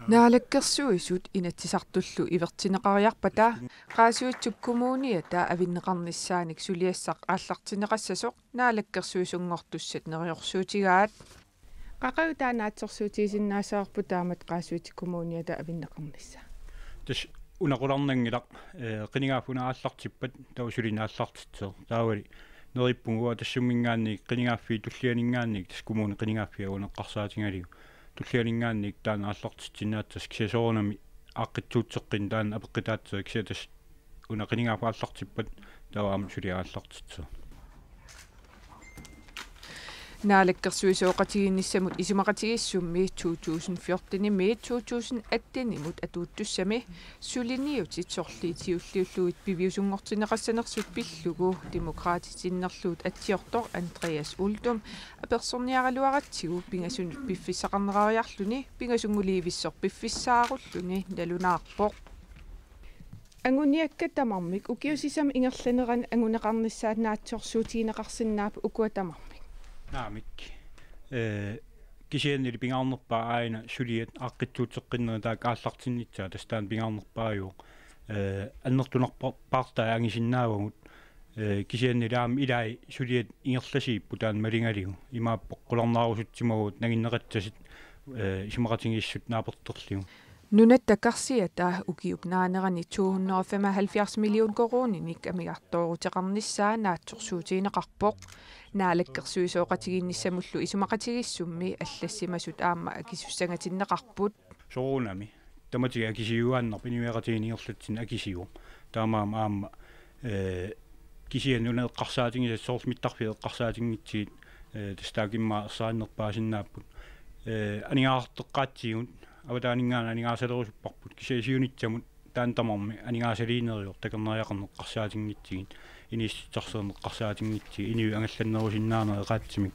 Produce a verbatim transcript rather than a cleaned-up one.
Naalakkersuisut Inatsisartullu ivertinneqariarpata Qaasuitsup Kommuniata avinneqarnissaanik suliassaq aallartinneqassasoq Naalakkersuisunngortussat neriorsuutigaat. Qaqugu taanna naatsorsuutigisinnaassavarput taamatut Qaasuitsup Kommuniata avinneqarnissaa? Tassa una qularnanngilaq, eh, qinigaaffik una aallartippat taava sulineq aallartitseq. Taavali neriuppunga uanga tassanngaanniit qinigaaffii tullianinngaanniit, tassa kommunip qinigaaffia una eqqarsaatigalugu. Tullianinngaanniit taanna aallartitsinnaassassi kisianni soorunami aaqqissuusseqqinneq taanna apeqqutaassooq kisianni tassa una qinigaaffik aallartippat taava aamma suliaq aallartitseq. Naalakkersuisooqatigiinnissamut isumaqatigiissummi to tusind fjortenimiit to tusind attenimut atuuttussami suliniutit sorliit siulliullugit piviusunngortinneqassanersut pillugu Demokraatit sinnerlugu atsiortoq Andreas Uldum apersorniaraluaratsigu pingasunut piffissaqarnerariarluni pingasunngulivissoq piffissaarulluni nalunaarpoq. Anguniakkat tamarmik ukiut sisamat ingerlaneranni anguneqarnissaat naatsorsuutigineqarsinnaapput ukua tamarmik? Naamik. Eh, kisiannili pingaarnerpaaq aana suliat aaqqissuusseqqinneri taakku aallartinnissaat tassa taanna pingaarnerpaajuvoq. Eh, annertunerpaartai angisinnaavagut. Eh, kisiannili aamma ilai suliat ingerlasiipput taanna malugaligu. Imaappoq qularnaarusutsimavugut nanginneqassasut, eh, isumaqatigiissut naapertorlugit. Nunatta karsiata ukiup naanerani to hundrede og femoghalvfjerds million koruuninik amigartooruteqarnissaa naatsorsuutigineqarpoq. Naalakkersuisooqatigiinnissamullu isumaqatigiissummi allassimasut aamma akisussangatinneqarput. Soorunami. Tamatigut akisuugaannarpoq inuiaqatigiinni ingerlatsineq akisuuvoq. Taamaammat aamma, eh, kisianni una eqqarsaatigisassat soorlu mittarfiit eqqarsaatinngitsigit, eh, tassa taakku immaqa ersarinnerpaasinnaapput. Eh, aningaasarteqqaatsigut, avataaninngaanniit aningaasalerusuppara. Kisianni siunissamut taanna tamarmi aningaasaliineriarlugu takornariaqarneq eqqarsaatinngitsigit, inissisassarsiorneq eqqarsaatinngitsigit, inuit angallannerusinnaanerat eqaatsumik